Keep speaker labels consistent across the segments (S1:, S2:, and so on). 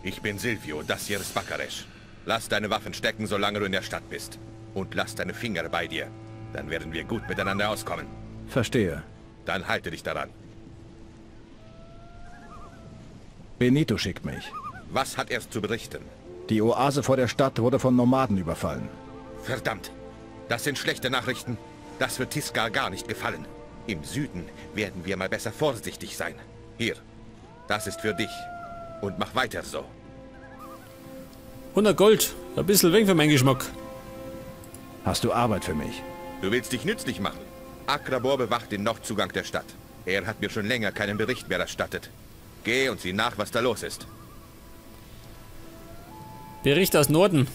S1: Ich bin Silvio, das hier ist Bakaresh. Lass deine Waffen stecken, solange du in der Stadt bist. Und lass deine Finger bei dir. Dann werden wir gut miteinander auskommen.
S2: Verstehe.
S1: Dann halte dich daran.
S2: Benito schickt mich.
S1: Was hat er zu berichten?
S2: Die Oase vor der Stadt wurde von Nomaden überfallen.
S1: Verdammt! Das sind schlechte Nachrichten. Das wird Tiska gar nicht gefallen. Im Süden werden wir mal besser vorsichtig sein. Hier, das ist für dich. Und mach weiter so.
S3: 100 Gold. Ein bisschen wenig für meinen Geschmack.
S2: Hast du Arbeit für mich?
S1: Du willst dich nützlich machen. Akrabor bewacht den Nordzugang der Stadt. Er hat mir schon länger keinen Bericht mehr erstattet. Geh und sieh nach, was da los ist.
S3: Bericht aus Norden.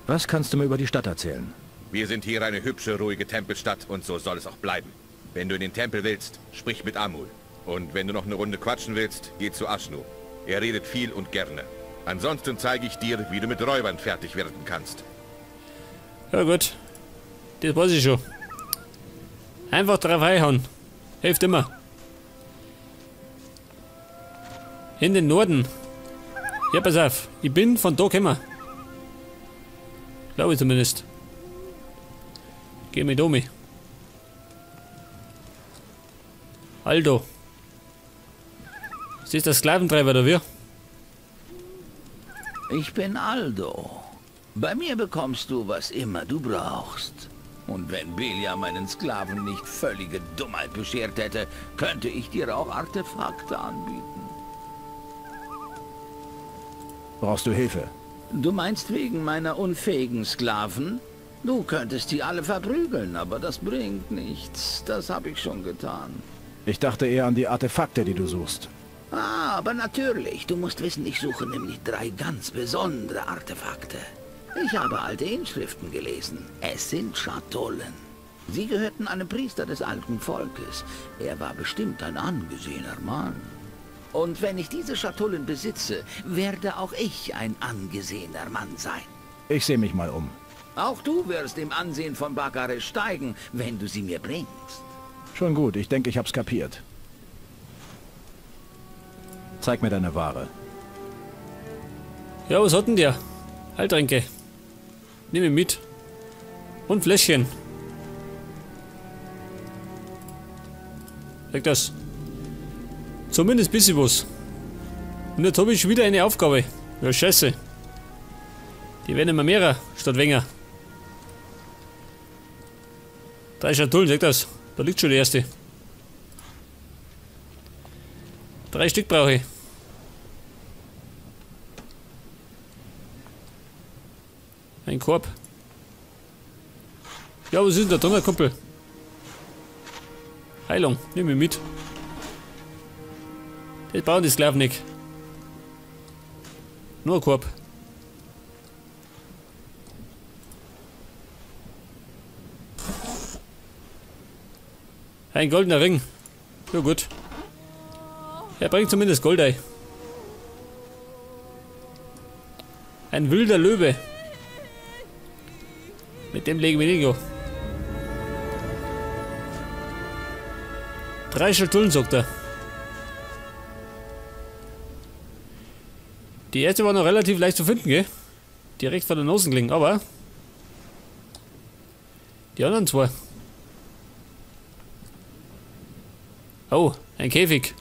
S2: Was kannst du mir über die Stadt erzählen?
S1: Wir sind hier eine hübsche, ruhige Tempelstadt und so soll es auch bleiben. Wenn du in den Tempel willst, sprich mit Amul. Und wenn du noch eine Runde quatschen willst, geh zu Ashnu. Er redet viel und gerne. Ansonsten zeige ich dir, wie du mit Räubern fertig werden kannst.
S3: Ja gut, das weiß ich schon. Einfach drauf einhauen. Hilft immer. In den Norden. Ja, pass auf. Ich bin von da gekommen. Glaube ich zumindest. Geh mit Domi. Aldo. Ist das der Sklaventreiber oder wie?
S4: Ich bin Aldo. Bei mir bekommst du, was immer du brauchst. Und wenn Belia meinen Sklaven nicht völlige Dummheit beschert hätte, könnte ich dir auch Artefakte anbieten.
S2: Brauchst du Hilfe?
S4: Du meinst wegen meiner unfähigen Sklaven? Du könntest die alle verprügeln, aber das bringt nichts. Das habe ich schon getan.
S2: Ich dachte eher an die Artefakte, die du suchst.
S4: Ah, aber natürlich. Du musst wissen, ich suche nämlich 3 ganz besondere Artefakte. Ich habe alte Inschriften gelesen. Es sind Schatullen. Sie gehörten einem Priester des alten Volkes. Er war bestimmt ein angesehener Mann. Und wenn ich diese Schatullen besitze, werde auch ich ein angesehener Mann sein.
S2: Ich sehe mich mal um.
S4: Auch du wirst im Ansehen von Bakaresh steigen, wenn du sie mir bringst.
S2: Schon gut, ich denke, ich hab's kapiert. Zeig mir deine Ware.
S3: Ja, was hat denn der? Heiltränke. Nimm ihn mit. Und Fläschchen. Sag das. Zumindest ein bisschen was. Und jetzt habe ich wieder eine Aufgabe. Ja, scheiße. Die werden immer mehrer statt weniger. 3 Schatullen, sag das. Da liegt schon die erste. 3 Stück brauche ich. Ein Korb. Ja, was ist denn da drin, Kumpel? Heilung, nimm mich mit. Das brauchen die Sklaven nicht. Nur ein Korb. Ein goldener Ring. Ja gut. Er bringt zumindest Gold ein. Ein wilder Löwe. Mit dem legen wir nicht an. 3 Schatullen, sagt er. Die erste war noch relativ leicht zu finden, gell? Direkt vor der Nase gelegen, aber die anderen 2. Oh, ein Käfig.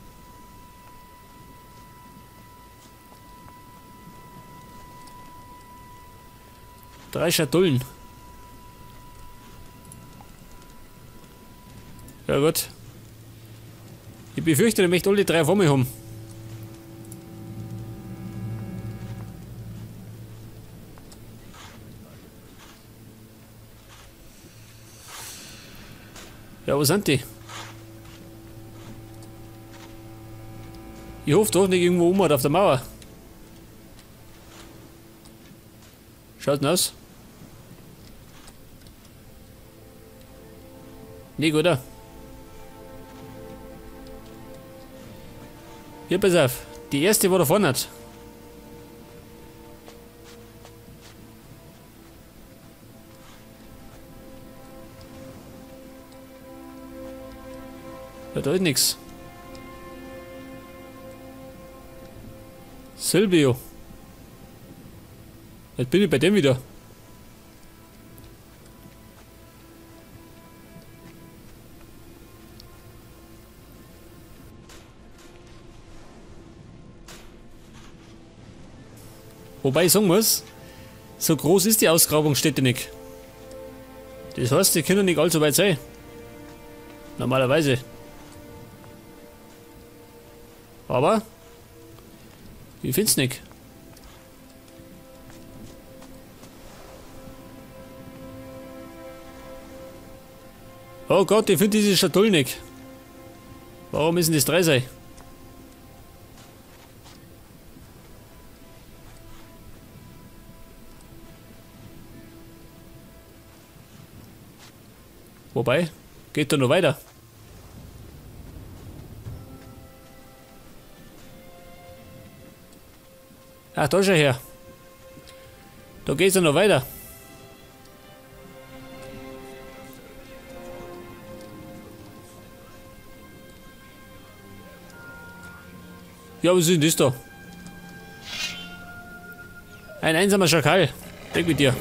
S3: Drei Schatullen. Ja gut. Ich befürchte, ich möchte alle 3 vor mir haben. Ja, wo sind die? Ich hoffe doch nicht irgendwo um auf der Mauer. Schaut denn aus? Nicht, oder? Hier, pass auf. Die erste war da vorne. Hat. Ja, da ist nix. Silvio. Jetzt bin ich bei dem wieder. Wobei ich sagen muss, so groß ist die Ausgrabungsstätte nicht. Das heißt, die können nicht allzu weit sein. Normalerweise. Aber ich find's nicht. Oh Gott, ich find diese Schatulle nicht. Warum ist denn das drei sein? Wobei, geht da noch weiter. Ach, da schau her. Da geht's ja noch weiter. Ja, was ist denn das da? Ein einsamer Schakal. Weg mit dir.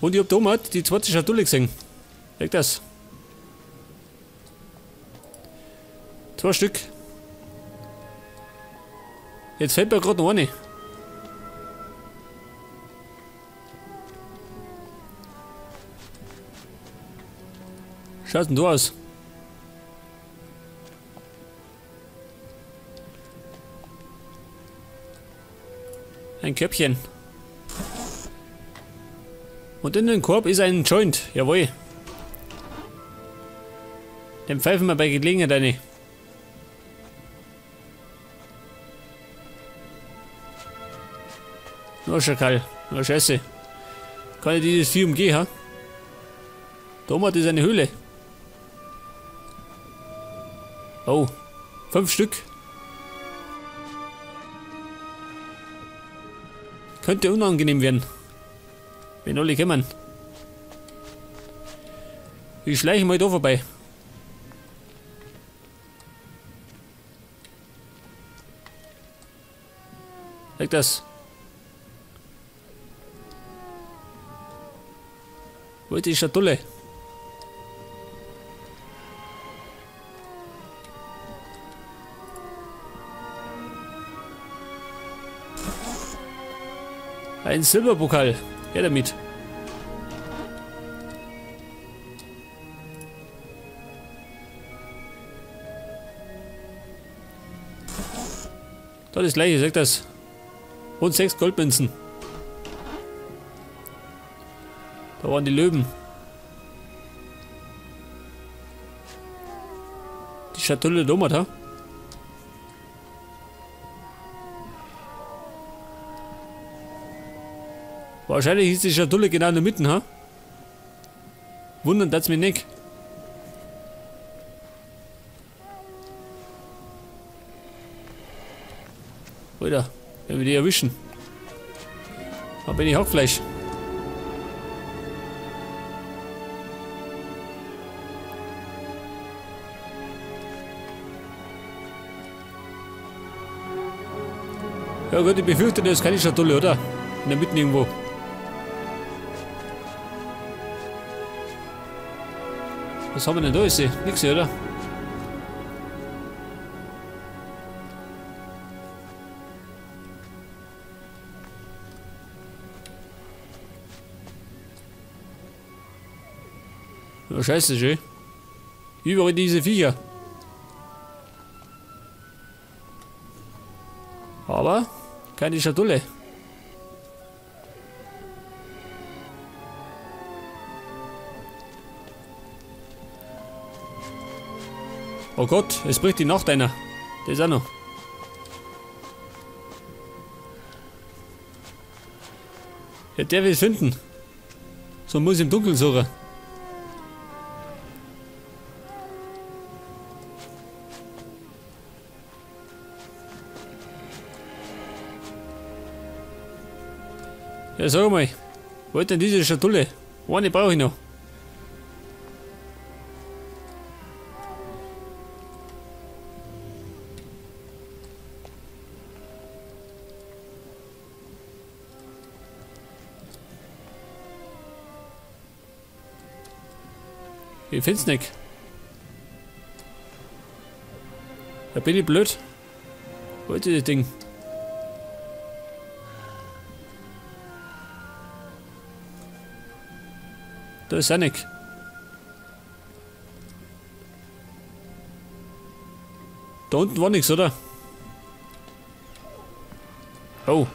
S3: Und ich hab da mal die zweite Schatulle gesehen. Weg das. 2 Stück. Jetzt fällt mir gerade noch eine. Schaut denn da aus? Ein Köpfchen. Und in dem Korb ist ein Joint. Jawohl. Den pfeifen wir bei Gelegenheit eine. Nur Schakal. Nur Scheiße. Kann ich dieses Vieh umgehen, ha? Da oben ist eine Höhle. Oh. 5 Stück. Könnte unangenehm werden. Wenn alle kommen. Ich schleiche mal da vorbei. Leg das. Wo ist die Schatulle? Ein Silberpokal. Her damit. Da das gleiche, sagt das. Und 6 Goldmünzen. Da waren die Löwen. Die Schatulle da, ha? Wahrscheinlich ist die Schatulle genau in der Mitte, ha? Wundern tat's mich nicht. Alter, wenn wir die erwischen. Da bin ich Hackfleisch. Ja gut, ich befürchte, das ist keine Schatulle, oder? In der Mitte irgendwo. Was haben wir denn da? Ist sie? Nix, oder? Ja, scheiße, schön. Überall diese Viecher. Aber keine Schatulle. Oh Gott, es bricht die Nacht einer. Das ist auch noch. Ja, der will es finden. So muss ich im Dunkeln suchen. Ja, sag mal, wo ist denn diese Schatulle? Eine brauche ich noch. Ich find's nicht. Da bin ich blöd. Wo ist das Ding? Da ist auch nicht. Da unten war nichts, oder? Oh.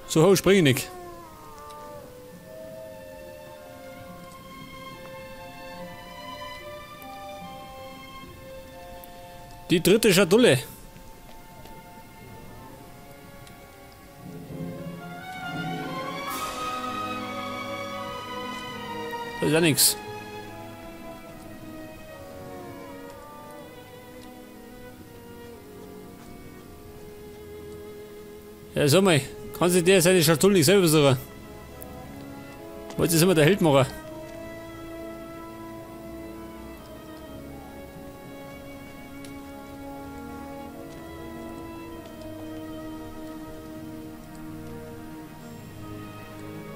S3: So hoch springe ich nicht. Die dritte Schatulle. Da ist ja nichts. Ja, sag mal, kann sich der seine Schatulle nicht selber suchen? Wollt ihr immer der Held machen?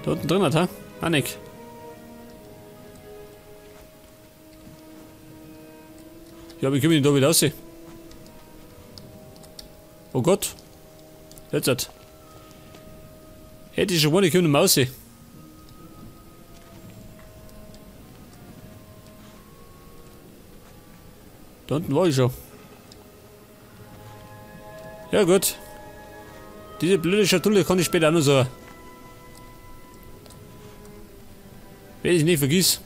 S3: Da unten drin hat, ha? Annik. Ja, wie komme ich denn da wieder raus? Oh Gott. Jetzt hat. Hätte ich schon gewonnen, ich komme nicht mehr raus. Da unten war ich schon. Ja gut. Diese blöde Schatulle kann ich später auch noch sagen. Wenn ich nicht vergiss.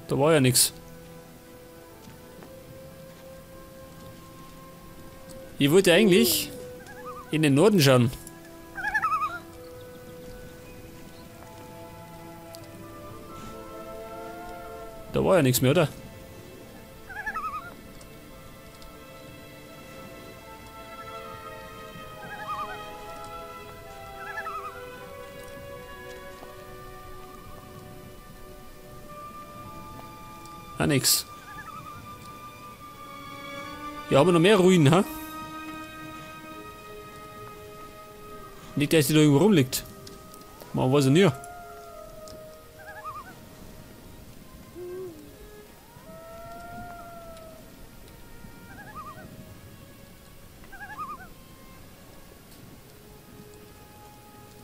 S3: Da war ja nichts. Ich wollte eigentlich in den Norden schauen. Da war ja nichts mehr, oder? Ah, nix. Hier haben wir noch mehr Ruinen, ha? Nicht, dass die da irgendwo rumliegt. Man weiß ja nie.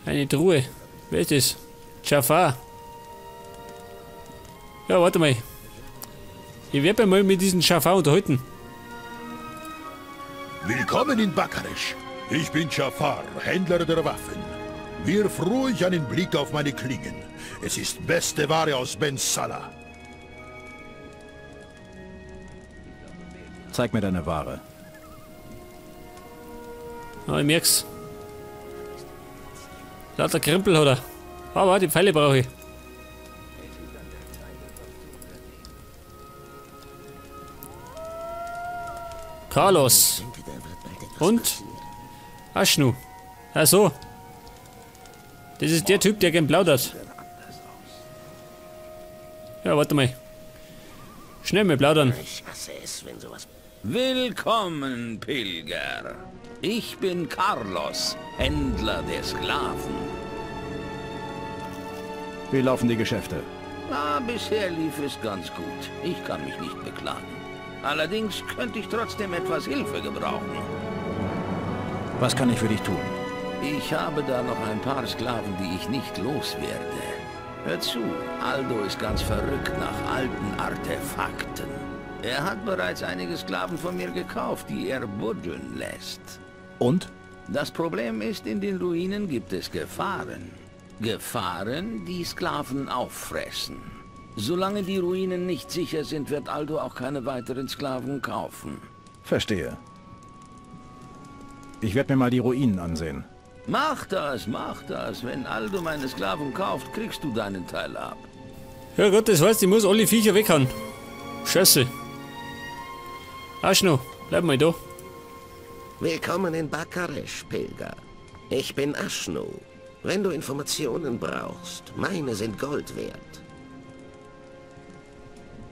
S3: Eine Truhe. Wer ist das? Jafar. Ja, warte mal. Ich werde mich mal mit diesem Jafar unterhalten.
S5: Willkommen in Bakaresh. Ich bin Jafar, Händler der Waffen. Wirf ruhig einen Blick auf meine Klingen. Es ist beste Ware aus Ben Salah.
S2: Zeig mir deine Ware.
S3: Oh, ich merk's. Lauter Krempel hat er. Aber die Pfeile brauche ich. Carlos. Und Aschnu. Ach so. Das ist der Typ, der gern plaudert. Ja, warte mal. Schnell mal plaudern.
S6: Ich hasse es, wenn sowas.
S4: Willkommen, Pilger. Ich bin Carlos, Händler der Sklaven.
S2: Wie laufen die Geschäfte?
S4: Na, bisher lief es ganz gut. Ich kann mich nicht beklagen. Allerdings könnte ich trotzdem etwas Hilfe gebrauchen.
S2: Was kann ich für dich tun?
S4: Ich habe da noch ein paar Sklaven, die ich nicht loswerde. Hör zu, Aldo ist ganz verrückt nach alten Artefakten. Er hat bereits einige Sklaven von mir gekauft, die er buddeln lässt.
S2: Und?
S4: Das Problem ist, in den Ruinen gibt es Gefahren. Gefahren, die Sklaven auffressen. Solange die Ruinen nicht sicher sind, wird Aldo auch keine weiteren Sklaven kaufen.
S2: Verstehe. Ich werde mir mal die Ruinen ansehen.
S4: Mach das, mach das. Wenn Aldo meine Sklaven kauft, kriegst du deinen Teil ab.
S3: Ja Gott, das heißt, ich muss alle Viecher weghauen. Scheiße. Aschnu, bleib mal da.
S6: Willkommen in Bakaresh, Pilger. Ich bin Aschnu. Wenn du Informationen brauchst, meine sind Gold wert.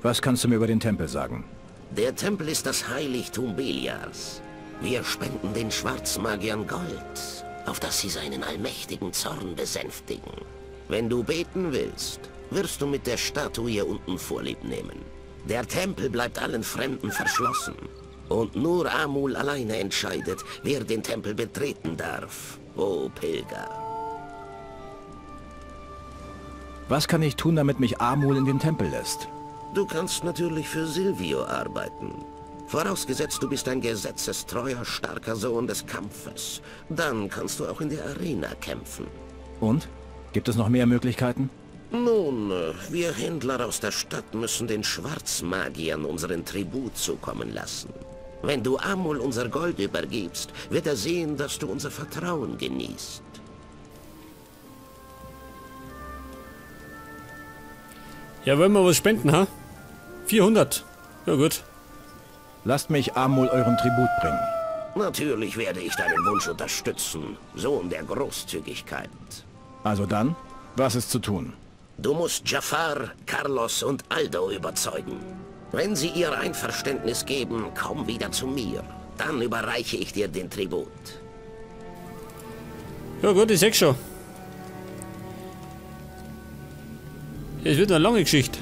S2: Was kannst du mir über den Tempel sagen?
S6: Der Tempel ist das Heiligtum Beliars. Wir spenden den Schwarzmagiern Gold, auf dass sie seinen allmächtigen Zorn besänftigen. Wenn du beten willst, wirst du mit der Statue hier unten vorlieb nehmen. Der Tempel bleibt allen Fremden verschlossen. Und nur Amul alleine entscheidet, wer den Tempel betreten darf. O Pilger.
S2: Was kann ich tun, damit mich Amul in den Tempel lässt?
S6: Du kannst natürlich für Silvio arbeiten. Vorausgesetzt, du bist ein gesetzestreuer, starker Sohn des Kampfes. Dann kannst du auch in der Arena kämpfen.
S2: Und? Gibt es noch mehr Möglichkeiten?
S6: Nun, wir Händler aus der Stadt müssen den Schwarzmagiern unseren Tribut zukommen lassen. Wenn du Amul unser Gold übergibst, wird er sehen, dass du unser Vertrauen genießt.
S3: Ja, wollen wir was spenden, ha? 400. Ja gut.
S2: Lasst mich Amul euren Tribut bringen.
S6: Natürlich werde ich deinen Wunsch unterstützen, Sohn der Großzügigkeit.
S2: Also dann, was ist zu tun?
S6: Du musst Jafar, Carlos und Aldo überzeugen. Wenn sie ihr Einverständnis geben, komm wieder zu mir. Dann überreiche ich dir den Tribut.
S3: Ja gut, ich seh schon. Es wird eine lange Geschichte.